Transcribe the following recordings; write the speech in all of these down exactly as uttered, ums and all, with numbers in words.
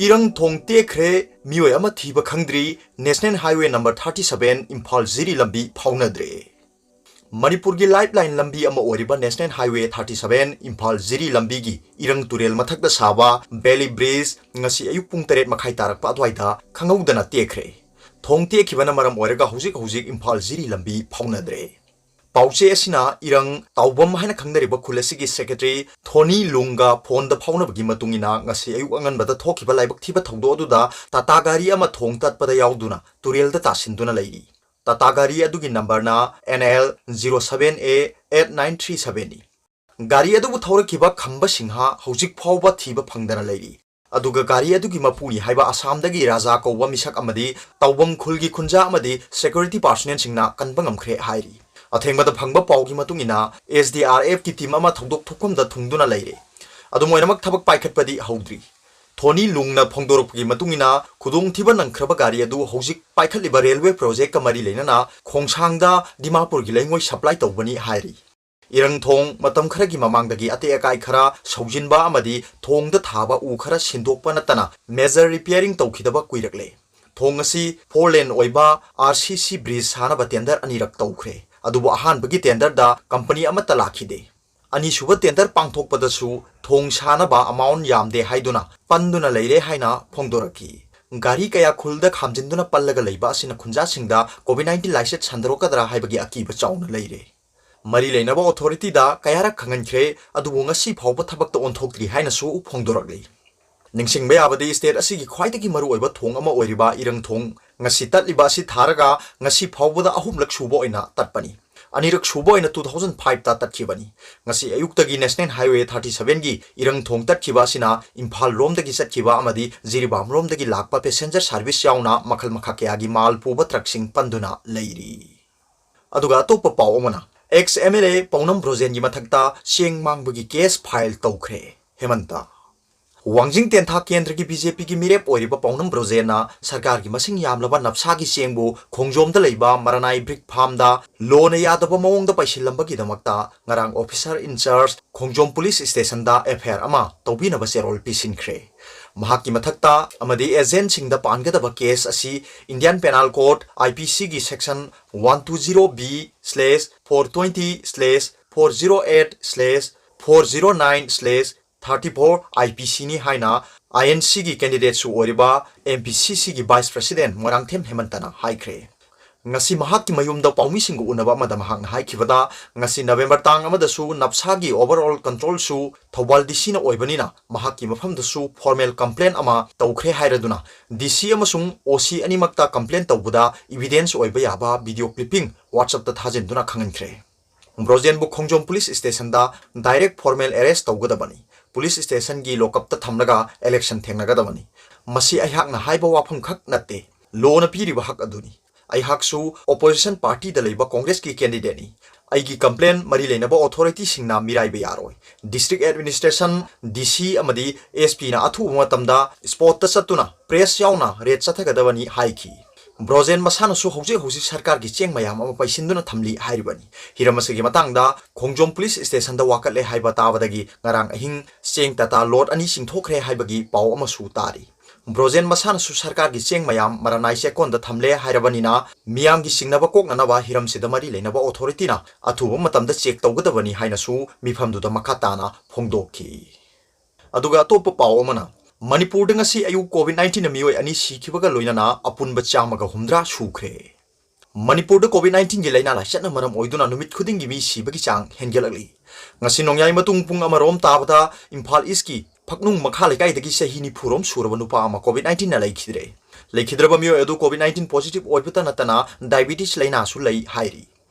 ꯏꯔꯪ ꯊꯣꯡ ꯇꯦꯛꯈ꯭ꯔꯦ, ꯃꯤꯑꯣꯏ ꯑꯃ ꯊꯤꯕ ꯈꯪꯗ꯭ꯔꯤ, National Highway number thirty seven Imphal ꯖꯤꯔꯤ ꯂꯝꯕꯤ ꯐꯥꯎꯅꯗ꯭ꯔꯦ꯫ ꯃꯅꯤꯄꯨꯔꯒꯤ lifeline ꯂꯝꯕꯤ ꯑꯃ ꯑꯣꯏꯔꯤꯕ National Highway thirty seven Imphal ꯖꯤꯔꯤ ꯂꯝꯕꯤꯒꯤ ꯏꯔꯪ ꯇꯨꯔꯦꯜ ꯃꯊꯛꯇ ꯁꯥꯕ Bailey Bridge ꯉꯁꯤ ꯑꯌꯨꯛ ꯄꯨꯡ ꯇꯔꯦꯠ ꯃꯈꯥꯏ ꯇꯥꯔꯛꯄ ꯑꯗꯨꯋꯥꯏꯗ ꯈꯪꯍꯧꯗꯅ ꯇꯦꯛꯈ꯭ꯔꯦ꯫ ꯊꯣꯡ ꯇꯦꯛꯈꯤꯕꯅ ꯃꯔꯝ ꯑꯣꯏꯔꯒ ꯍꯧꯖꯤꯛ ꯍꯧꯖꯤꯛ ꯏꯝꯐꯥꯜ ꯖꯤꯔꯤ ꯂꯝꯕꯤ ꯐꯥꯎꯅꯗ꯭ꯔꯦ꯫ ꯄꯥꯎꯆꯦ ꯑꯁꯤꯅ ꯏꯔꯪ ꯇꯥꯎꯕꯝ ꯍꯥꯏꯅ ꯈꯪꯅꯔꯤꯕ ꯈꯨꯜ ꯑꯁꯤꯒꯤ secretary ꯊꯣꯅꯤ ꯂꯨꯡꯒ phoneꯗ ꯐꯥꯎꯅꯕꯒꯤ ꯃꯇꯨꯡ ꯏꯟꯅ ꯉꯁꯤ ꯑꯌꯨꯛ ꯑꯉꯟꯕꯗ ꯊꯣꯛꯈꯤꯕ ꯂꯥꯏꯕꯛ ꯊꯤꯕ ꯊꯧꯗꯣꯛ ꯑꯗꯨꯗ ꯇꯥꯇꯥ ꯒꯥꯔꯤ ꯑꯃ ꯊꯣꯡ ꯇꯠꯄꯗ ꯌꯥꯎꯗꯨꯅ ꯇꯨꯔꯦꯜꯗ ꯇꯥꯁꯤꯟꯗꯨꯅ ꯂꯩꯔꯤ꯫ ꯇꯥꯇꯥ ꯒꯥꯔꯤ ꯑꯗꯨꯒꯤ numberꯅ N L zero seven A eight nine three sevenꯅꯤ꯫ ꯒꯥꯔꯤ ꯑꯗꯨꯕꯨ ꯊꯧꯔꯛꯈꯤꯕ ꯈꯝꯕ ꯁꯤꯡꯍ ꯍꯧꯖꯤꯛ ꯐꯥꯎꯕ ꯊꯤꯕ ꯐꯪꯗꯅ ꯂꯩꯔꯤ꯫ ꯑꯗꯨꯒ ꯒꯥꯔꯤ ꯑꯗꯨꯒꯤ ꯃꯄꯨꯅꯤ ꯍꯥꯏꯕ ꯑꯁꯥꯝꯗꯒꯤ ꯔꯥꯖꯥ ꯀꯧꯕ ꯃꯤꯁꯛ ꯑꯃꯗꯤ ꯇꯥꯎꯕꯝ ꯈꯨꯜꯒꯤ ꯈꯨꯟꯖꯥ ꯑꯃꯗꯤ security personnelꯁꯤꯡꯅ ꯀꯟꯕ ꯉꯝꯈ꯭ꯔꯦ ꯍꯥꯏꯔꯤ꯫ ꯑꯊꯦꯡꯕꯗ ꯐꯪꯕ ꯄꯥꯎꯒꯤ ꯃꯇꯨꯡ ꯏꯟꯅ SDRFꯀꯤ team ꯑꯃ ꯊꯧꯗꯣꯛ ꯊꯣꯛꯐꯝꯗ ꯊꯨꯡꯗꯨꯅ ꯂꯩꯔꯦ꯫ ꯑꯗꯨꯝ ꯑꯣꯏꯅꯃꯛ ꯊꯕꯛ ꯄꯥꯏꯈꯠꯄꯗꯤ ꯍꯧꯗ꯭ꯔꯤ꯫ ꯊꯣꯅꯤ ꯂꯨꯡꯅ ꯐꯣꯡꯗꯣꯔꯛꯄꯒꯤ ꯃꯇꯨꯡ ꯏꯟꯅ ꯈꯨꯗꯣꯡꯊꯤꯕ ꯅꯪꯈ꯭ꯔꯕ ꯒꯥꯔꯤ ꯑꯗꯨ ꯍꯧꯖꯤꯛ ꯄꯥꯏꯈꯠꯂꯤꯕ railway projectꯀ ꯃꯔꯤ ꯂꯩꯅꯅ ꯈꯣꯡꯁꯥꯡꯗ ꯗꯤꯃꯥꯄꯨꯔꯒꯤ ꯂꯩꯉꯣꯏ supply ꯇꯧꯕꯅꯤ ꯍꯥꯏꯔꯤ꯫ ꯏꯔꯪ ꯊꯣꯡ ꯃꯇꯝ ꯈꯔꯒꯤ ꯃꯃꯥꯡꯗꯒꯤ ꯑꯇꯦꯛ ꯑꯀꯥꯏ ꯈꯔ ꯁꯧꯖꯤꯟꯕ ꯑꯃꯗꯤ ꯊꯣꯡꯗ ꯊꯥꯕ ꯎ ꯈꯔ ꯁꯤꯟꯗꯣꯛꯄ ꯅꯠꯇꯅ major repairing ꯇꯧꯈꯤꯗꯕ ꯀꯨꯏꯔꯛꯂꯦ꯫ ꯊꯣꯡ ꯑꯁꯤ four lane ꯑꯣꯏꯕ RCC bridge ꯁꯥꯅꯕ tender ꯑꯅꯤꯔꯛ ꯇꯧꯈ꯭ꯔꯦ꯫ ꯑꯗꯨꯕꯨ ꯑꯍꯥꯟꯕꯒꯤ tenderꯗ company ꯑꯃꯠꯇ ꯂꯥꯛꯈꯤꯗꯦ꯫ ꯑꯅꯤꯁꯨꯕ tender ꯄꯥꯡꯊꯣꯛꯄꯗꯁꯨ ꯊꯣꯡ ꯁꯥꯅꯕ amount ꯌꯥꯝꯗꯦ ꯍꯥꯏꯗꯨꯅ ꯄꯟꯗꯨꯅ ꯂꯩꯔꯦ ꯍꯥꯏꯅ ꯐꯣꯡꯗꯣꯔꯛꯈꯤ꯫ ꯒꯥꯔꯤ ꯀꯌꯥ ꯈꯨꯜꯗ ꯈꯥꯝꯖꯤꯟꯗꯨꯅ ꯄꯜꯂꯒ ꯂꯩꯕ ꯑꯁꯤꯅ ꯈꯨꯟꯖꯥꯁꯤꯡꯗ COVID nineteen ꯂꯥꯏꯆꯠ ꯁꯟꯗꯣꯔꯛꯀꯗ꯭ꯔꯥ ꯍꯥꯏꯕꯒꯤ ꯑꯀꯤꯕ ꯆꯥꯎꯅ ꯂꯩꯔꯦ꯫ ꯃꯔꯤ ꯂꯩꯅꯕ authorityꯗ ꯀꯌꯥꯔꯛ ꯈꯪꯍꯟꯈ꯭ꯔꯦ, ꯑꯗꯨꯕꯨ ꯉꯁꯤ ꯐꯥꯎꯕ ꯊꯕꯛꯇ ꯑꯣꯟꯊꯣꯛꯇ꯭ꯔꯤ ꯍꯥꯏꯅꯁꯨ ꯐꯣꯡꯗꯣꯔꯛꯂꯤ꯫ ꯅꯤꯡꯁꯤꯡꯕ ꯌꯥꯕꯗꯤ, state ꯑꯁꯤꯒꯤ ꯈ꯭ꯋꯥꯏꯗꯒꯤ ꯃꯔꯨꯑꯣꯏꯕ ꯊꯣꯡ ꯑꯃ ꯑꯣꯏꯔꯤꯕ ꯏꯔꯪ ꯊꯣꯡ ꯉꯁꯤ ꯇꯠꯂꯤꯕ ꯑꯁꯤ ꯊꯥꯔꯒ ꯉꯁꯤ ꯐꯥꯎꯕꯗ ꯑꯍꯨꯝꯂꯛ ꯁꯨꯕ ꯑꯣꯏꯅ ꯇꯠꯄꯅꯤ꯫ ꯑꯅꯤꯔꯛ ꯁꯨꯕ ꯑꯣꯏꯅ two thousand fiveꯇ ꯇꯠꯈꯤꯕꯅꯤ꯫ ꯉꯁꯤ ꯑꯌꯨꯛꯇꯒꯤ National Highway thirty sevenꯒꯤ ꯏꯔꯪ ꯊꯣꯡ ꯇꯠꯈꯤꯕ ꯑꯁꯤꯅ ꯏꯝꯐꯥꯜ ꯂꯣꯝꯗꯒꯤ ꯆꯠꯈꯤꯕ ꯑꯃꯗꯤ ꯖꯤꯔꯤꯕꯥꯝ ꯂꯣꯝꯗꯒꯤ ꯂꯥꯛꯄ passenger service ꯌꯥꯎꯅ ꯃꯈꯜ ꯃꯈꯥ ꯀꯌꯥꯒꯤ ꯃꯥꯜ ꯄꯨꯕ truckꯁꯤꯡ ꯄꯟꯗꯨꯅ ꯂꯩꯔꯤ꯫ ꯑꯗꯨꯒ ꯑꯇꯣꯞꯄ ꯄꯥꯎ ꯑꯃꯅ, ex MLA ꯄꯥꯎꯅꯝ ꯕ꯭ꯔꯣꯖꯦꯟꯒꯤ ꯃꯊꯛꯇ ꯆꯦꯡ ꯃꯥꯡꯕꯒꯤ case file ꯇꯧꯈ꯭ꯔꯦ꯫ ꯍꯦꯃꯟꯇ꯫ ꯋꯥꯡꯖꯤꯡ ꯇꯦꯟꯊꯥ ꯀꯦꯟꯗ꯭ꯔꯒꯤ BJPꯒꯤ ꯃꯤꯔꯦꯞ ꯑꯣꯏꯔꯤꯕ ꯄꯥꯎꯅꯝ ꯕ꯭ꯔꯣꯖꯦꯟꯅ ꯁꯔꯀꯥꯔꯒꯤ ꯃꯁꯤꯡ ꯌꯥꯝꯂꯕ ꯅꯞꯁꯥꯒꯤ ꯆꯦꯡꯕꯨ ꯈꯣꯡꯖꯣꯝꯗ ꯂꯩꯕ ꯃꯔꯥꯅꯥꯏ brick farmꯗ ꯂꯣꯅ ꯌꯥꯗꯕ ꯃꯑꯣꯡꯗ ꯄꯩꯁꯤꯜꯂꯝꯕꯒꯤꯗꯃꯛꯇ ꯉꯔꯥꯡ officer in charge Khongjom police stationꯗ FIR ꯑꯃ ꯇꯧꯕꯤꯅꯕ ꯆꯦꯔꯣꯜ ꯄꯤꯁꯤꯟꯈ꯭ꯔꯦ꯫ ꯃꯍꯥꯛꯀꯤ ꯃꯊꯛꯇ ꯑꯃꯗꯤ agentꯁꯤꯡꯗ ꯄꯥꯟꯒꯗꯕ case ꯑꯁꯤ Indian Penal Code, IPCꯒꯤ section one two zero B slash four twenty slash four zero eight slash four zero nine slash thirty four IPCꯅꯤ ꯍꯥꯏꯅ INCꯒꯤ candidateꯁꯨ ꯑꯣꯏꯔꯤꯕ MPCCꯒꯤ vice president ꯃꯣꯏꯔꯥꯡꯊꯦꯝ ꯍꯦꯃꯟꯇꯅ ꯍꯥꯏꯈ꯭ꯔꯦ꯫ ꯉꯁꯤ ꯃꯍꯥꯛꯀꯤ ꯃꯌꯨꯝꯗ ꯄꯥꯎꯃꯤꯁꯤꯡꯒ ꯎꯅꯕ ꯑꯃꯗ ꯃꯍꯥꯛꯅ ꯍꯥꯏꯈꯤꯕꯗ, ꯉꯁꯤ November ꯇꯥꯡ ꯑꯃꯗꯁꯨ ꯅꯞꯁꯥꯒꯤ overall controlꯁꯨ ꯊꯧꯕꯥꯜ DCꯅ ꯑꯣꯏꯕꯅꯤꯅ ꯃꯍꯥꯛꯀꯤ ꯃꯐꯝꯗꯁꯨ formal complaint ꯑꯃ ꯇꯧꯈ꯭ꯔꯦ ꯍꯥꯏꯔꯗꯨꯅ, DC ꯑꯃꯁꯨꯡ OC ꯑꯅꯤꯃꯛꯇ complaint ꯇꯧꯕꯗ evidence ꯑꯣꯏꯕ ꯌꯥꯕ video clipping WhatsAppꯇ ꯊꯥꯖꯤꯟꯗꯨꯅ ꯈꯪꯍꯟꯈ꯭ꯔꯦ꯫ ꯕ꯭ꯔꯣꯖꯦꯟꯕꯨ ꯈꯣꯡꯖꯣꯝ police stationꯗ direct formal arrest ꯇꯧꯒꯗꯕꯅꯤ꯫ Police stationꯒꯤ lockupꯇ ꯊꯝꯂꯒ election ꯊꯦꯡꯅꯒꯗꯕꯅꯤ꯫ ꯃꯁꯤ ꯑꯩꯍꯥꯛꯅ ꯍꯥꯏꯕ ꯋꯥꯐꯝ ꯈꯛ ꯅꯠꯇꯦ, lawꯅ ꯄꯤꯔꯤꯕ ꯍꯛ ꯑꯗꯨꯅꯤ꯫ ꯑꯩꯍꯥꯛꯁꯨ opposition partyꯗ ꯂꯩꯕ Congressꯀꯤ candidateꯅꯤ꯫ ꯑꯩꯒꯤ complaint ꯃꯔꯤ ꯂꯩꯅꯕ authorityꯁꯤꯡꯅ ꯃꯤꯔꯥꯏꯕ ꯌꯥꯔꯣꯏ꯫ District administration, DC ꯑꯃꯗꯤ SPꯅ ꯑꯊꯨꯕ ꯃꯇꯝꯗ spotꯇ ꯆꯠꯇꯨꯅ press ꯌꯥꯎꯅ raid ꯆꯠꯊꯒꯗꯕꯅꯤ ꯍꯥꯏꯈꯤ꯫ ꯕ꯭ꯔꯣꯖꯦꯟ ꯃꯁꯥꯅꯁꯨ ꯍꯧꯖꯤꯛ ꯍꯧꯖꯤꯛ ꯁꯔꯀꯥꯔꯒꯤ ꯆꯦꯡ ꯃꯌꯥꯝ ꯑꯃ ꯄꯩꯁꯤꯟꯗꯨꯅ ꯊꯝꯂꯤ ꯍꯥꯏꯔꯤꯕꯅꯤ꯫ ꯍꯤꯔꯝ ꯑꯁꯤꯒꯤ ꯃꯇꯥꯡꯗ ꯈꯣꯡꯖꯣꯝ police stationꯗ ꯋꯥꯀꯠꯂꯦ ꯍꯥꯏꯕ ꯇꯥꯕꯗꯒꯤ ꯉꯔꯥꯡ ꯑꯍꯤꯡ ꯆꯦꯡ ꯇꯇꯥ load ꯑꯅꯤ ꯆꯤꯡꯊꯣꯛꯈ꯭ꯔꯦ ꯍꯥꯏꯕꯒꯤ ꯄꯥꯎ ꯑꯃꯁꯨ ꯇꯥꯔꯤ꯫ ꯕ꯭ꯔꯣꯖꯦꯟ ꯃꯁꯥꯅꯁꯨ ꯁꯔꯀꯥꯔꯒꯤ ꯆꯦꯡ ꯃꯌꯥꯝ ꯃꯔꯥꯅꯥꯏ ꯆꯦꯛꯀꯣꯟꯗ ꯊꯝꯂꯦ ꯍꯥꯏꯔꯕꯅꯤꯅ, ꯃꯤꯌꯥꯝꯒꯤ ꯆꯤꯡꯅꯕ ꯀꯣꯛꯅꯅꯕ ꯍꯤꯔꯝꯁꯤꯗ ꯃꯔꯤ ꯂꯩꯅꯕ authorityꯅ ꯑꯊꯨꯕ ꯃꯇꯝꯗ check ꯇꯧꯒꯗꯕꯅꯤ ꯍꯥꯏꯅꯁꯨ ꯃꯤꯐꯝꯗꯨꯗ ꯃꯈꯥ ꯇꯥꯅ ꯐꯣꯡꯗꯣꯛꯈꯤ꯫ ꯑꯗꯨꯒ ꯑꯇꯣꯞꯄ ꯄꯥꯎ ꯑꯃꯅ, ꯃꯅꯤꯄꯨꯔꯗ ꯉꯁꯤ ꯑꯌꯨꯛ COVID nineteenꯅ ꯃꯤꯑꯣꯏ ꯑꯅꯤ ꯁꯤꯈꯤꯕꯒ ꯂꯣꯏꯅꯅ ꯑꯄꯨꯟꯕ ꯆꯥꯝꯃꯒ ꯍꯨꯝꯗ꯭ꯔꯥ ꯁꯨꯈ꯭ꯔꯦ꯫ ꯃꯅꯤꯄꯨꯔꯗ COVID nineteenꯒꯤ ꯂꯥꯏꯅꯥ ꯂꯥꯏꯆꯠꯅ ꯃꯔꯝ ꯑꯣꯏꯗꯨꯅ ꯅꯨꯃꯤꯠ ꯈꯨꯗꯤꯡꯒꯤ ꯃꯤ ꯁꯤꯕꯒꯤ ꯆꯥꯡ ꯍꯦꯟꯒꯠꯂꯛꯂꯤ꯫ ꯉꯁꯤ ꯅꯣꯡꯌꯥꯏ ꯃꯇꯨꯡ ꯄꯨꯡ ꯑꯃꯔꯣꯝ ꯇꯥꯕꯗ ꯏꯝꯐꯥꯜ Eastꯀꯤ ꯐꯛꯅꯨꯡ ꯃꯈꯥ ꯂꯩꯀꯥꯏꯗꯒꯤ ꯆꯍꯤ ꯅꯤꯐꯨꯔꯣꯝ ꯁꯨꯔꯕ ꯅꯨꯄꯥ ꯑꯃ COVID nineteenꯅ ꯂꯩꯈꯤꯗ꯭ꯔꯦ꯫ ꯂꯩꯈꯤꯗ꯭ꯔꯕ ꯃꯤꯑꯣꯏ ꯑꯗꯨ COVID nineteen positive ꯑꯣꯏꯕꯇ ꯅꯠꯇꯅ diabetes ꯂꯥꯏꯅꯥꯁꯨ ꯂꯩ ꯍꯥꯏꯔꯤ꯫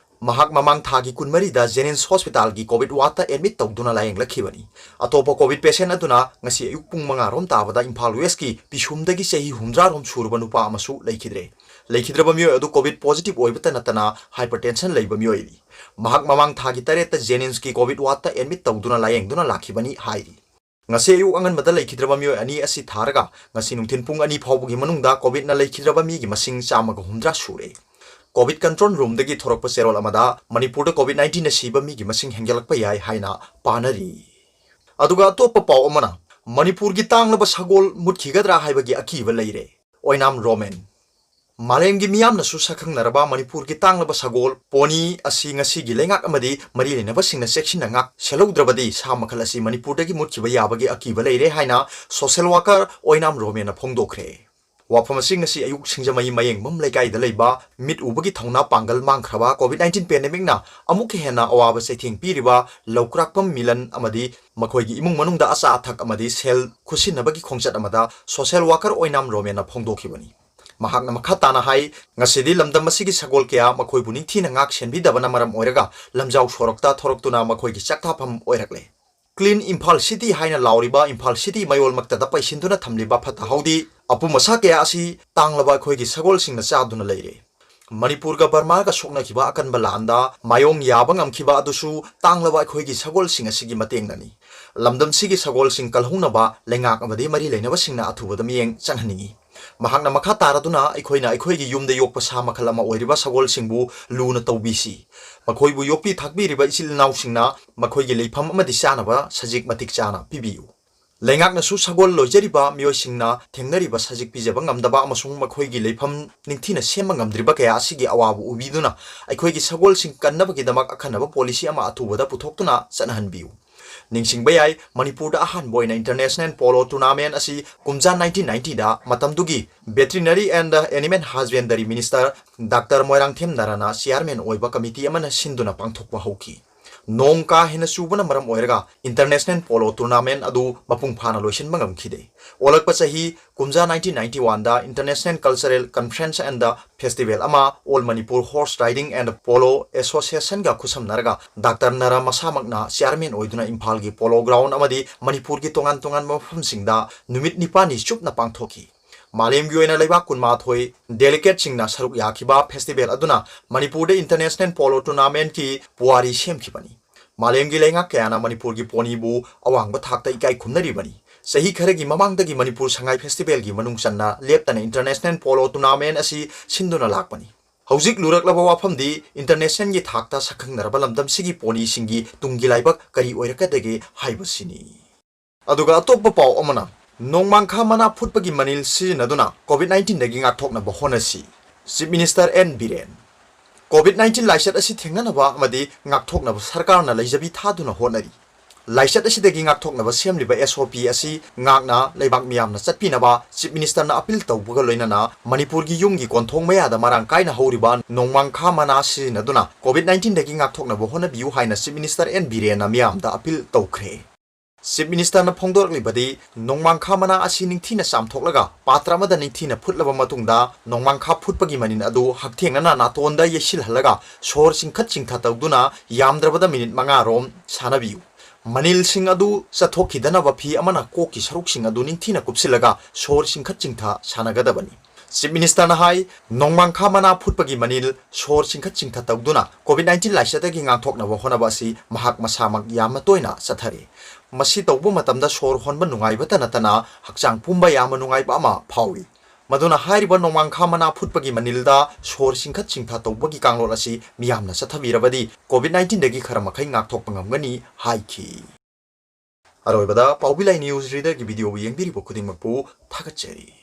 ꯃꯍꯥꯛ ꯃꯃꯥꯡ ꯊꯥꯒꯤ ꯀꯨꯟꯃꯔꯤꯗ Jennings Hospitalꯒꯤ COVID wardꯇ admit ꯇꯧꯗꯨꯅ ꯂꯥꯌꯦꯡꯂꯛꯈꯤꯕꯅꯤ꯫ ꯑꯇꯣꯞꯄ COVID patient ꯑꯗꯨꯅ ꯉꯁꯤ ꯑꯌꯨꯛ ꯄꯨꯡ ꯃꯉꯥꯔꯣꯝ ꯇꯥꯕꯗ ꯏꯝꯐꯥꯜ Westꯀꯤ ꯄꯤꯁꯨꯝꯗꯒꯤ ꯆꯍꯤ ꯍꯨꯝꯗ꯭ꯔꯥꯔꯣꯝ ꯁꯨꯔꯕ ꯅꯨꯄꯥ ꯑꯃꯁꯨ ꯂꯩꯈꯤꯗ꯭ꯔꯦ꯫ ꯂꯩꯈꯤꯗ꯭ꯔꯕ ꯃꯤꯑꯣꯏ ꯑꯗꯨ COVID positive ꯑꯣꯏꯕꯇ ꯅꯠꯇꯅ hypertension ꯂꯩꯕ ꯃꯤꯑꯣꯏꯅꯤ꯫ ꯃꯍꯥꯛ ꯃꯃꯥꯡ ꯊꯥꯒꯤ ꯇꯔꯦꯠꯇ Jenningsꯀꯤ COVID wardꯇ admit ꯇꯧꯗꯨꯅ ꯂꯥꯌꯦꯡꯗꯨꯅ ꯂꯥꯛꯈꯤꯕꯅꯤ ꯍꯥꯏꯔꯤ꯫ ꯉꯁꯤ ꯑꯌꯨꯛ ꯑꯉꯟꯕꯗ ꯂꯩꯈꯤꯗ꯭ꯔꯕ ꯃꯤꯑꯣꯏ ꯑꯅꯤ ꯑꯁꯤ ꯊꯥꯔꯒ ꯉꯁꯤ ꯅꯨꯡꯊꯤꯜ ꯄꯨꯡ ꯑꯅꯤ ꯐꯥꯎꯕꯒꯤ ꯃꯅꯨꯡꯗ COVIDꯅ ꯂꯩꯈꯤꯗ꯭ꯔꯕ ꯃꯤꯒꯤ ꯃꯁꯤꯡ ꯆꯥꯝꯃꯒ ꯍꯨꯝꯗ꯭ꯔꯥ ꯁꯨꯔꯦ꯫ COVID control roomꯗꯒꯤ ꯊꯣꯔꯛꯄ ꯆꯦꯔꯣꯜ ꯑꯃꯗ ꯃꯅꯤꯄꯨꯔꯗ COVID nineteenꯅ ꯁꯤꯕ ꯃꯤꯒꯤ ꯃꯁꯤꯡ ꯍꯦꯟꯒꯠꯂꯛꯄ ꯌꯥꯏ ꯍꯥꯏꯅ ꯄꯥꯅꯔꯤ꯫ ꯑꯗꯨꯒ ꯑꯇꯣꯞꯄ ꯄꯥꯎ ꯑꯃꯅ, ꯃꯅꯤꯄꯨꯔꯒꯤ ꯇꯥꯡꯂꯕ ꯁꯒꯣꯜ ꯃꯨꯠꯈꯤꯒꯗ꯭ꯔꯥ ꯍꯥꯏꯕꯒꯤ ꯑꯀꯤꯕ ꯂꯩꯔꯦ꯫ ꯑꯣꯏꯅꯥꯝ ꯔꯣꯃꯦꯟ꯫ ꯃꯥꯂꯦꯝꯒꯤ ꯃꯤꯌꯥꯝꯅꯁꯨ ꯁꯛꯈꯪꯅꯔꯕ ꯃꯅꯤꯄꯨꯔꯒꯤ ꯇꯥꯡꯂꯕ ꯁꯒꯣꯜ ꯄꯣꯅꯤ ꯑꯁꯤ ꯉꯁꯤꯒꯤ ꯂꯩꯉꯥꯛ ꯑꯃꯗꯤ ꯃꯔꯤ ꯂꯩꯅꯕꯁꯤꯡꯅ ꯆꯦꯛꯁꯤꯟꯅ ꯉꯥꯛ ꯁꯦꯜꯍꯧꯗ꯭ꯔꯕꯗꯤ ꯁꯥ ꯃꯈꯜ ꯑꯁꯤ ꯃꯅꯤꯄꯨꯔꯗꯒꯤ ꯃꯨꯠꯈꯤꯕ ꯌꯥꯕꯒꯤ ꯑꯀꯤꯕ ꯂꯩꯔꯦ ꯍꯥꯏꯅ social worker ꯑꯣꯏꯅꯥꯝ ꯔꯣꯃꯦꯟꯅ ꯐꯣꯡꯗꯣꯛꯈ꯭ꯔꯦ꯫ ꯋꯥꯐꯝ ꯑꯁꯤ ꯉꯁꯤ ꯑꯌꯨꯛ ꯁꯤꯡꯖꯃꯩ ꯃꯌꯦꯡꯕꯝ ꯂꯩꯀꯥꯏꯗ ꯂꯩꯕ ꯃꯤꯠ ꯎꯕꯒꯤ ꯊꯧꯅꯥ ꯄꯥꯡꯒꯜ ꯃꯥꯡꯈ꯭ꯔꯕ COVID nineteen pandemicꯅ ꯑꯃꯨꯛꯀ ꯍꯦꯟꯅ ꯑꯋꯥꯕ ꯆꯩꯊꯦꯡ ꯄꯤꯔꯤꯕ ꯂꯧꯀ꯭ꯔꯥꯛꯄꯝ ꯃꯤꯂꯟ ꯑꯃꯗꯤ ꯃꯈꯣꯏꯒꯤ ꯏꯃꯨꯡ ꯃꯅꯨꯡꯗ ꯑꯆꯥ ꯑꯊꯛ ꯑꯃꯗꯤ ꯁꯦꯜ ꯈꯨꯠꯁꯤꯟꯅꯕꯒꯤ ꯈꯣꯡꯆꯠ ꯑꯃꯗ social worker ꯑꯣꯏꯅꯥꯝ ꯔꯣꯃꯦꯟꯅ ꯐꯣꯡꯗꯣꯛꯈꯤꯕꯅꯤ꯫ ꯃꯍꯥꯛꯅ ꯃꯈꯥ ꯇꯥꯅ ꯍꯥꯏ, ꯉꯁꯤꯗꯤ ꯂꯝꯗꯝ ꯑꯁꯤꯒꯤ ꯁꯒꯣꯜ ꯀꯌꯥ ꯃꯈꯣꯏꯕꯨ ꯅꯤꯡꯊꯤꯅ ꯉꯥꯛ ꯁꯦꯟꯕꯤꯗꯕꯅ ꯃꯔꯝ ꯑꯣꯏꯔꯒ ꯂꯝꯖꯥꯎ ꯁꯣꯔꯣꯛꯇ ꯊꯣꯔꯛꯇꯨꯅ ꯃꯈꯣꯏꯒꯤ ꯆꯥꯛꯊꯥꯐꯝ ꯑꯣꯏꯔꯛꯂꯦ꯫ Clean Imphal City ꯍꯥꯏꯅ ꯂꯥꯎꯔꯤꯕ ꯏꯝꯐꯥꯜ ꯁꯤꯇꯤ ꯃꯌꯣꯜꯃꯛꯇꯗ ꯄꯩꯁꯤꯟꯗꯨꯅ ꯊꯝꯂꯤꯕ ꯐꯠꯇ ꯍꯥꯎꯗꯤ, ꯑꯄꯨꯝ ꯑꯁꯥ ꯀꯌꯥ ꯑꯁꯤ ꯇꯥꯡꯂꯕ ꯑꯩꯈꯣꯏꯒꯤ ꯁꯒꯣꯜꯁꯤꯡꯅ ꯆꯥꯗꯨꯅ ꯂꯩꯔꯦ꯫ ꯃꯅꯤꯄꯨꯔꯒ ꯕꯔꯃꯥꯒ ꯁꯣꯛꯅꯈꯤꯕ ꯑꯀꯟꯕ ꯂꯥꯟꯗ ꯃꯥꯌꯣꯡ ꯌꯥꯕ ꯉꯝꯈꯤꯕ ꯑꯗꯨꯁꯨ ꯇꯥꯡꯂꯕ ꯑꯩꯈꯣꯏꯒꯤ ꯁꯒꯣꯜꯁꯤꯡ ꯑꯁꯤꯒꯤ ꯃꯇꯦꯡꯅꯅꯤ꯫ ꯂꯝꯗꯝꯁꯤꯒꯤ ꯁꯒꯣꯜꯁꯤꯡ ꯀꯜꯍꯧꯅꯕ ꯂꯩꯉꯥꯛ ꯑꯃꯗꯤ ꯃꯔꯤ ꯂꯩꯅꯕꯁꯤꯡꯅ ꯑꯊꯨꯕꯗ ꯃꯤꯠꯌꯦꯡ ꯆꯪꯍꯟꯅꯤꯡꯏ꯫ ꯃꯍꯥꯛꯅ ꯃꯈꯥ ꯇꯥꯔꯗꯨꯅ ꯑꯩꯈꯣꯏꯅ ꯑꯩꯈꯣꯏꯒꯤ ꯌꯨꯝꯗ ꯌꯣꯛꯄ ꯁꯥ ꯃꯈꯜ ꯑꯃ ꯑꯣꯏꯔꯤꯕ ꯁꯒꯣꯜꯁꯤꯡꯕꯨ ꯂꯨꯅ ꯇꯧꯕꯤꯁꯤ꯫ ꯃꯈꯣꯏꯕꯨ ꯌꯣꯛꯄꯤ ꯊꯥꯛꯄꯤꯔꯤꯕ ꯏꯆꯤꯜ ꯏꯅꯥꯎꯁꯤꯡꯅ ꯃꯈꯣꯏꯒꯤ ꯂꯩꯐꯝ ꯑꯃꯗꯤ ꯆꯥꯅꯕ ꯁꯖꯤꯛ ꯃꯇꯤꯛ ꯆꯥꯅ ꯄꯤꯕꯤꯌꯨ꯫ ꯂꯩꯉꯥꯛꯅꯁꯨ ꯁꯒꯣꯜ ꯂꯣꯏꯖꯔꯤꯕ ꯃꯤꯑꯣꯏꯁꯤꯡꯅ ꯊꯦꯡꯅꯔꯤꯕ ꯁꯖꯤꯛ ꯄꯤꯖꯕ ꯉꯝꯗꯕ ꯑꯃꯁꯨꯡ ꯃꯈꯣꯏꯒꯤ ꯂꯩꯐꯝ ꯅꯤꯡꯊꯤꯅ ꯁꯦꯝꯕ ꯉꯝꯗ꯭ꯔꯤꯕ ꯀꯌꯥ ꯑꯁꯤꯒꯤ ꯑꯋꯥꯕ ꯎꯕꯤꯗꯨꯅ ꯑꯩꯈꯣꯏꯒꯤ ꯁꯒꯣꯜꯁꯤꯡ ꯀꯟꯅꯕꯒꯤꯗꯃꯛ ꯑꯈꯟꯅꯕ policy ꯑꯃ ꯑꯊꯨꯕꯗ ꯄꯨꯊꯣꯛꯇꯨꯅ ꯆꯠꯅꯍꯟꯕꯤꯌꯨ꯫ ꯅꯤꯡꯁꯤꯡꯕ ꯌꯥꯏ, ꯃꯅꯤꯄꯨꯔꯗ ꯑꯍꯥꯟꯕ ꯑꯣꯏꯅ international polo tournament ꯑꯁꯤ ꯀꯨꯝꯖꯥ nineteen ninetyꯗ ꯃꯇꯝꯗꯨꯒꯤ Veterinary and Animal Husbandry Minister Doctor Moirangthem ꯅꯔꯥꯅ chairman ꯑꯣꯏꯕ committee ꯑꯃꯅ ꯁꯤꯟꯗꯨꯅ ꯄꯥꯡꯊꯣꯛꯄ ꯍꯧꯈꯤ꯫ ꯅꯣꯡ ꯀꯥ ꯍꯦꯟꯅ ꯆꯨꯕꯅ ꯃꯔꯝ ꯑꯣꯏꯔꯒ international polo tournament ꯑꯗꯨ ꯃꯄꯨꯡ ꯐꯥꯅ ꯂꯣꯏꯁꯤꯟꯕ ꯉꯝꯈꯤꯗꯦ꯫ ꯑꯣꯜꯂꯛꯄ ꯆꯍꯤ ꯀꯨꯝꯖꯥ nineteen ninety oneꯗ International Cultural Conference and Festival ꯑꯃ All Manipur Horse Riding and Polo Associationꯒ ꯈꯨꯠꯁꯝꯅꯔꯒ ꯗꯥꯛꯇꯔ ꯅꯔꯥ ꯃꯁꯥꯃꯛꯅ chairman ꯑꯣꯏꯗꯨꯅ ꯏꯝꯐꯥꯜꯒꯤ polo ground ꯑꯃꯗꯤ ꯃꯅꯤꯄꯨꯔꯒꯤ ꯇꯣꯉꯥꯟ ꯇꯣꯉꯥꯟꯕ ꯃꯐꯝꯁꯤꯡꯗ ꯅꯨꯃꯤꯠ ꯅꯤꯄꯥꯜꯅꯤ ꯆꯨꯞꯅ ꯄꯥꯡꯊꯣꯛꯈꯤ꯫ ꯃꯥꯂꯦꯝꯒꯤ ꯑꯣꯏꯅ ꯂꯩꯕꯥꯛ ꯀꯨꯟꯃꯥꯊꯣꯏ delegateꯁꯤꯡꯅ ꯁꯔꯨꯛ ꯌꯥꯈꯤꯕ festival ꯑꯗꯨꯅ ꯃꯅꯤꯄꯨꯔꯗ international polo tournamentꯀꯤ ꯄꯨꯋꯥꯔꯤ ꯁꯦꯝꯈꯤꯕꯅꯤ꯫ ꯃꯥꯂꯦꯝꯒꯤ ꯂꯩꯉꯥꯛ ꯀꯌꯥꯅ ꯃꯅꯤꯄꯨꯔꯒꯤ ꯄꯣꯅꯤꯕꯨ ꯑꯋꯥꯡꯕ ꯊꯥꯛꯇ ꯏꯀꯥꯏ ꯈꯨꯝꯅꯔꯤꯕꯅꯤ꯫ ꯆꯍꯤ ꯈꯔꯒꯤ ꯃꯃꯥꯡꯗꯒꯤ ꯃꯅꯤꯄꯨꯔ ꯁꯉꯥꯏ festivalꯒꯤ ꯃꯅꯨꯡ ꯆꯟꯅ ꯂꯦꯞꯇꯅ international polo tournament ꯑꯁꯤ ꯁꯤꯟꯗꯨꯅ ꯂꯥꯛꯄꯅꯤ꯫ ꯍꯧꯖꯤꯛ ꯂꯨꯔꯛꯂꯕ ꯋꯥꯐꯝꯗꯤ internationalꯒꯤ ꯊꯥꯛꯇ ꯁꯛꯈꯪꯅꯔꯕ ꯂꯝꯗꯝꯁꯤꯒꯤ ꯄꯣꯅꯤꯁꯤꯡꯒꯤ ꯇꯨꯡꯒꯤ ꯂꯥꯏꯕꯛ ꯀꯔꯤ ꯑꯣꯏꯔꯛꯀꯗꯒꯦ ꯍꯥꯏꯕꯁꯤꯅꯤ꯫ ꯑꯗꯨꯒ ꯑꯇꯣꯞꯄ ꯄꯥꯎ ꯑꯃꯅ, ꯅꯣꯡꯃꯥꯡꯈꯥ ꯃꯅꯥ ꯐꯨꯠꯄꯒꯤ ꯃꯅꯤꯜ ꯁꯤꯖꯤꯟꯅꯗꯨꯅ COVID nineteenꯗꯒꯤ ꯉꯥꯛꯊꯣꯛꯅꯕ ꯍꯣꯠꯅꯁꯤ, Chief Minister N Biren. COVID nineteen ꯂꯥꯏꯆꯠ ꯑꯁꯤ ꯊꯦꯡꯅꯅꯕ ꯑꯃꯗꯤ ꯉꯥꯛꯊꯣꯛꯅꯕ ꯁꯔꯀꯥꯔꯅ ꯂꯩꯖꯕꯤ ꯊꯥꯗꯨꯅ ꯍꯣꯠꯅꯔꯤ꯫ ꯂꯥꯏꯆꯠ ꯑꯁꯤꯗꯒꯤ ꯉꯥꯛꯊꯣꯛꯅꯕ ꯁꯦꯝꯂꯤꯕ SOP ꯑꯁꯤ ꯉꯥꯛꯅ ꯂꯩꯕꯥꯛ ꯃꯤꯌꯥꯝꯅ ꯆꯠꯄꯤꯅꯕ Chief Ministerꯅ ꯑꯄꯤꯜ ꯇꯧꯕꯒ ꯂꯣꯏꯅꯅ ꯃꯅꯤꯄꯨꯔꯒꯤ ꯌꯨꯝꯒꯤ ꯀꯣꯟꯊꯣꯡ ꯃꯌꯥꯗ ꯃꯔꯥꯡ ꯀꯥꯏꯅ ꯍꯧꯔꯤꯕ ꯅꯣꯡꯃꯥꯡꯈꯥ ꯃꯅꯥ ꯁꯤꯖꯤꯟꯅꯗꯨꯅ COVID nineteenꯗꯒꯤ ꯉꯥꯛꯊꯣꯛꯅꯕ ꯍꯣꯠꯅꯕꯤꯌꯨ ꯍꯥꯏꯅ Chief Minister N ꯕꯤꯔꯦꯟꯅ ꯃꯤꯌꯥꯝꯗ ꯑꯄꯤꯜ ꯇꯧꯈ꯭ꯔꯦ꯫ Chief Ministerꯅ ꯐꯣꯡꯗꯣꯔꯛꯂꯤꯕꯗꯤ, ꯅꯣꯡꯃꯥꯡꯈꯥ ꯃꯅꯥ ꯑꯁꯤ ꯅꯤꯡꯊꯤꯅ ꯆꯥꯝꯊꯣꯛꯂꯒ ꯄꯥꯇ꯭ꯔ ꯑꯃꯗ ꯅꯤꯡꯊꯤꯅ ꯐꯨꯠꯂꯕ ꯃꯇꯨꯡꯗ, ꯅꯣꯡꯃꯥꯡꯈꯥ ꯐꯨꯠꯄꯒꯤ ꯃꯅꯤꯜ ꯑꯗꯨ ꯍꯛꯊꯦꯡꯅꯅ ꯅꯥꯇꯣꯟꯗ ꯌꯩꯁꯤꯜꯍꯜꯂꯒ ꯁꯣꯔ ꯆꯤꯡꯈꯠ ꯆꯤꯡꯊ ꯇꯧꯗꯨꯅ ꯌꯥꯝꯗ꯭ꯔꯕꯗ ꯃꯤꯅꯤꯠ ꯃꯉꯥ ꯔꯣꯝ ꯁꯥꯟꯅꯕꯤꯌꯨ꯫ ꯃꯅꯤꯜꯁꯤꯡ ꯑꯗꯨ ꯆꯠꯊꯣꯛꯈꯤꯗꯅꯕ ꯐꯤ ꯑꯃꯅ ꯀꯣꯛꯀꯤ ꯁꯔꯨꯛꯁꯤꯡ ꯑꯗꯨ ꯅꯤꯡꯊꯤꯅ ꯀꯨꯞꯁꯤꯜꯂꯒ ꯁꯣꯔ ꯆꯤꯡꯈꯠ ꯆꯤꯡꯊ ꯁꯥꯟꯅꯒꯗꯕꯅꯤ꯫ Chief Ministerꯅ ꯍꯥꯏ, ꯅꯣꯡꯃꯥꯡꯈꯥ ꯃꯅꯥ ꯐꯨꯠꯄꯒꯤ ꯃꯅꯤꯜ ꯁꯣꯔ ꯆꯤꯡꯈꯠ ꯆꯤꯡꯊ ꯇꯧꯗꯨꯅ COVID nineteen ꯂꯥꯏꯆꯠꯇꯒꯤ ꯉꯥꯛꯊꯣꯛꯅꯕ ꯍꯣꯠꯅꯕ ꯑꯁꯤ ꯃꯍꯥꯛ ꯃꯁꯥꯃꯛ ꯌꯥꯝꯅ ꯇꯣꯏꯅ ꯆꯠꯊꯔꯤ꯫ ꯃꯁꯤ ꯇꯧꯕ ꯃꯇꯝꯗ ꯁꯣꯔ ꯍꯣꯟꯕ ꯅꯨꯡꯉꯥꯏꯕꯇ ꯅꯠꯇꯅ ꯍꯛꯆꯥꯡ ꯄꯨꯝꯕ ꯌꯥꯝꯅ ꯅꯨꯡꯉꯥꯏꯕ ꯑꯃ ꯐꯥꯎꯏ꯫ ꯃꯗꯨꯅ ꯍꯥꯏꯔꯤꯕ ꯅꯣꯡꯃꯥꯡꯈꯥ ꯃꯅꯥ ꯐꯨꯠꯄꯒꯤ ꯃꯅꯤꯜꯗ ꯁꯣꯔ ꯆꯤꯡꯈꯠ ꯆꯤꯡꯊ ꯇꯧꯕꯒꯤ ꯀꯥꯡꯂꯣꯟ ꯑꯁꯤ ꯃꯤꯌꯥꯝꯅ ꯆꯠꯊꯕꯤꯔꯕꯗꯤ COVID nineteenꯗꯒꯤ ꯈꯔ ꯃꯈꯩ ꯉꯥꯛꯊꯣꯛꯄ ꯉꯝꯒꯅꯤ ꯍꯥꯏꯈꯤ꯫ ꯑꯔꯣꯏꯕꯗ ꯄꯥꯎꯕꯤ ꯂꯥꯏ News Readerꯒꯤ videoꯕꯨ ꯌꯦꯡꯕꯤꯔꯤꯕ ꯈꯨꯗꯤꯡꯃꯛꯄꯨ ꯊꯥꯒꯠꯆꯔꯤ꯫